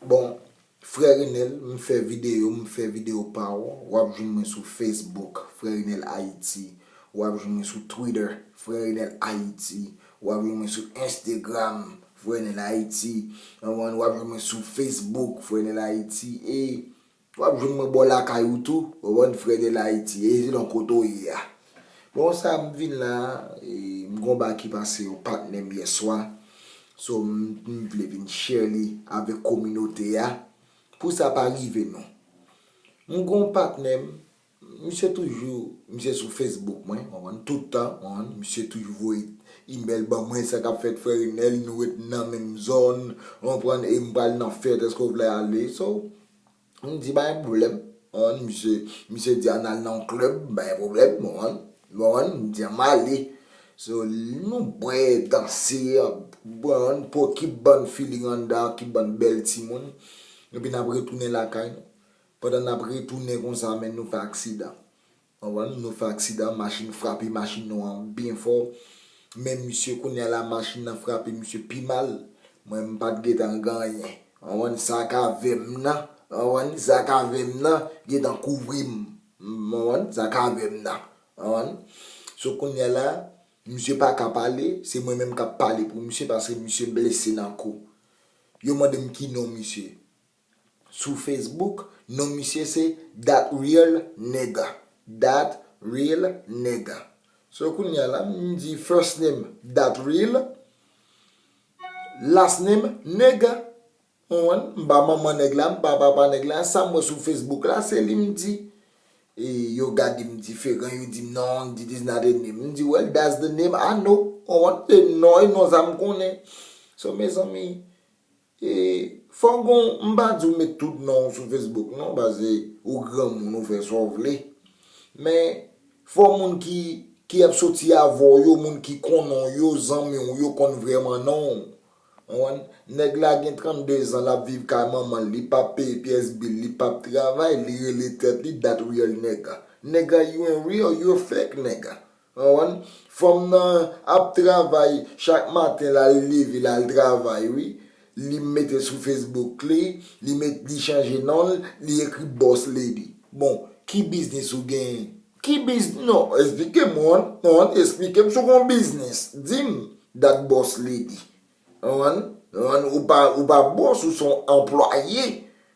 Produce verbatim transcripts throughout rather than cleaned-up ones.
Bon, Frè Renel, m fè videyo, m fè videyo pa w, w ap jwenn mwen sou Facebook, Frè Renel Haïti, w ap jwenn mwen sou Twitter, Frè Renel Haïti, w ap jwenn mwen sou Instagram, Frè Renel Haïti, w ap jwenn mwen sou Facebook, Frè Renel Haïti, e w ap jwenn mwen bò lakay ou tou, w ap jwenn Frè Renel Haïti, e se nan kote w ye a. Bon, sa m vin la, e, m gon bagay ki pase yon patnè m yè swa. So, m, m vle vin share li avèk kominote a pou sa pa rive nou. M gon patnè m, misye toujou, misye sou Facebook mwen, w konprann, tout tan, w konprann, misye toujou voye email ban mwen, sa k ap fèt frè Renel, nou ret nan menm zòn, w konprann, e m pral nan fèt, èske w vle ale? So, m di pa gen pwoblèm, w konprann, misye, misye di ann al nan yon klèb, pa gen pwoblèm, w konprann, w konprann, m di ann ale. So, nou bwè, danse, w konprann, pran kip bann feeling anndan, kip bann bèl timoun, epi n ap retounen lakay nou. Pandan n ap retounen konsa, men nou fè aksidan. Konprann? Nou fè aksidan, machin frape machin nou an byen fò. Men misye, kounye a la, machin nan frape misye pi mal. Mwen, m pa t gentan gen anyen. Konprann? Sa k avè m nan, konprann? Sa k avè m nan, gentan kouvri m. Konprann? Sa k avè m nan. Konprann? So, kounye a la, misye pa ka pale, se mwen menm k ap pale pou misye, paske misye blese nan kou. Yo mande m ki non misye. Sou Facebook, non misye se Dat Real Nigga. Dat Real Nigga. So, kounye a la, m di first name Dat Real, last name Nigga. Ou konprann? M pa manman nèg la, m pa papa nèg la. Sa m wè sou Facebook la, se li m di. E yo gade m diferan, yo di m non, it is not a name. M di, well, that's the name I know. Ou konprann? Se non, e non sa m konnen. So, mezanmi, E, fò gon, m pa di w met tout non w sou Facebook non, paske ou granmoun, ou fè sa w vle. Men, fò moun ki, ki ap soti avè w yo, moun ki konnen w yo, zanmi w yo, konn vrèman non w. Ou konprann? Nèg la gen trannde zan, l ap viv kay manman l, li p ap peye pyès bil, li p ap travay, li rele tèt li Dat Real Nigga. Nigga, you ain't real, you a fake nigga. Ou konprann? Fanm nan ap travay chak maten, l al leve, l al travay, wi. Li mete sou Facebook li, li met, li chanje non l, li ekri Boss Lady. Bon, ki biznis ou genyen? Ki biznis? Non, eksplike m, ou konprann? Ou konprann? Eksplike m si w gon biznis. Di m dat Boss Lady. Ou konprann? Ou konprann? Ou pa, ou pa boss, ou se yon anplwaye.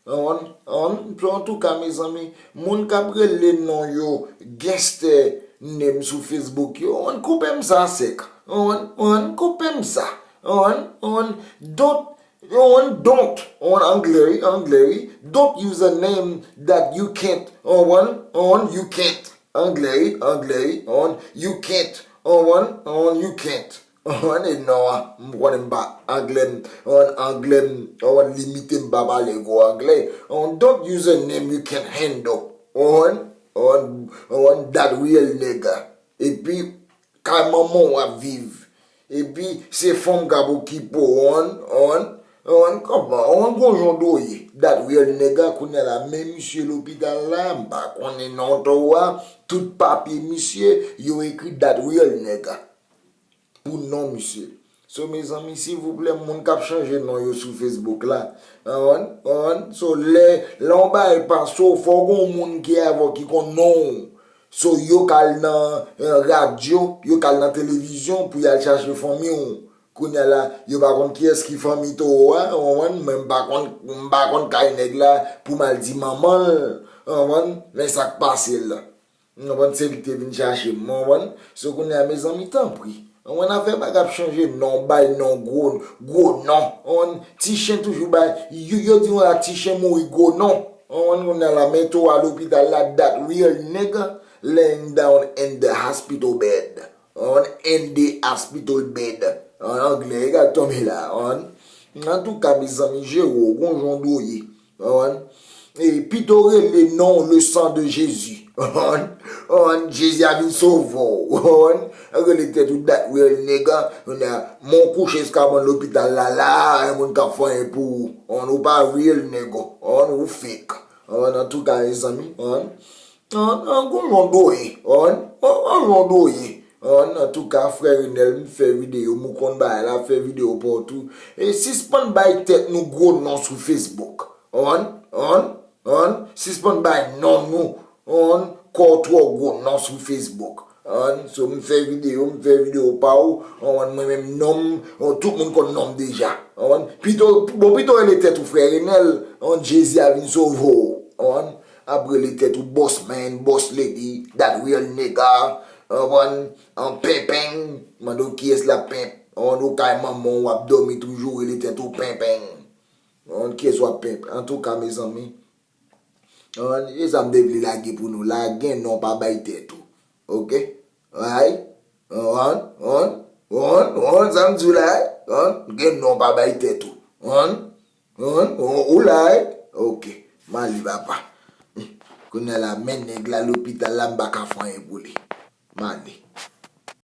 Ou konprann? Ou konprann? Antouka, mezanmi, moun k ap rele non yo gangster name sou Facebook yo, ou konprann, koupe m sa sèk. Ou konprann? Ou konprann? Koupe m sa. Ou konprann? Ou konprann? Don't, ou konprann? Don't. Ou konprann? Anglè, wi, anglè, wi. Don't use a name that you can't. Ou konprann? Ou konprann? You can't. Anglè, wi, anglè, wi. Ou konprann? You can't. Ou konprann? Ou konprann? You can't. Ou konprann? E non an, m konnen m pa anglè, m, ou konprann, anglè m, ou konprann, limite, m pa pale gwo anglè. Ou konprann? Don't use a name you can't handle. Ou konprann? Ou konprann? Ou konprann? Dat Real Nigga. Epi, kay manman w ap viv. Epi, se fanm k ap okipe w, ou konprann? Ou konprann? Ou konprann kòman? Ou konprann gon jan w dwe ye. Dat Real Nigga, kounye a la, men misye lopital la, m pa konnen non twò a, tout papye misye, yo ekri Dat Real Nigga. Pou non misye. So, mezanmi, silvouplè, moun k ap chanje non yo sou Facebook la, ou konprann? Ou konprann? So, lè, lè yon bagay pase w, fò gon moun ki avè w ki konn non w. So, yo k al nan, eh, radyo, yo k al nan televizyon pou y al chache fanmi w. Kounye a la, yo pa konn kiyès ki fanmi towo a, ou konprann? Mwen, m pa konn, m pa konn kay nèg la pou m al di manman l, ou konprann? Men sa k pase l la. Ou konprann? Se li ki te vin chache m, ou konprann? So, kounye a, mezanmi, tanpri. Ou konprann? Afè bagay ap chanje non, bay non, gwo, gwo non. Ou konprann? Ti chen toujou bay, yo, yo di w la, ti chen mouri gwo non. Ou konprann? Kounye a la, men towo a lopital la, dat Real Nigga laying down in the hospital bed. On in the hospital bed. An anglè, e ka tonbe la. On. Antouka, mezanmi, jere w, gon jan w dwe ye. On. E pito rele non le sang de Jésus. On. On. Jezi a vin sove w. On. Rele tèt ou Dat Real Nigga. On a, men w kouche esklaban lopital la, la, yon moun k ap fè anyen pou ou. On, ou pa real nigga. On, ou fake. On, antouka, mezanmi. On. An, an, gon jan w dwe ye, on, an, an jan w dwe ye. Konprann? Antouka, frè Renel, m fè videyo, m konn bagay la, fè videyo pa w tou. E sispann bay tèt nou gwo non sou Facebook. Konprann? Konprann? Konprann? Sispann bay non nou, konprann, kò w twò gwo non sou Facebook. Konprann? So, m fè videyo, m fè videyo pa w, konprann, mwen menm non m, konprann, tout moun konn non m deja. Konprann? Pito, bon, pito rele tèt ou frè Renel, konprann, Jezi a vin sove w. Konprann? Ap rele tèt ou boss man, boss lady, that real nigga. Konprann? An penpen, mande w kiyès l ap penp. Konprann? Ou kay manman w ap dòmi toujou, rele tèt ou penpen. Konprann? Kiyès w ap penp? Antouka, mezanmi, konprann, e sa m te vle lage pou nou la, gen non pa bay tèt ou. Oke? Alright? Konprann? Konprann? Konprann? Konprann sa m di w la? Konprann? Gen non pa bay tèt ou. Konprann? Konprann? Ou, ou la, eh? Oke. M ale, papa. Kounye a la, men nèg la lopital la, m pa ka fè anyen pou li. M ale.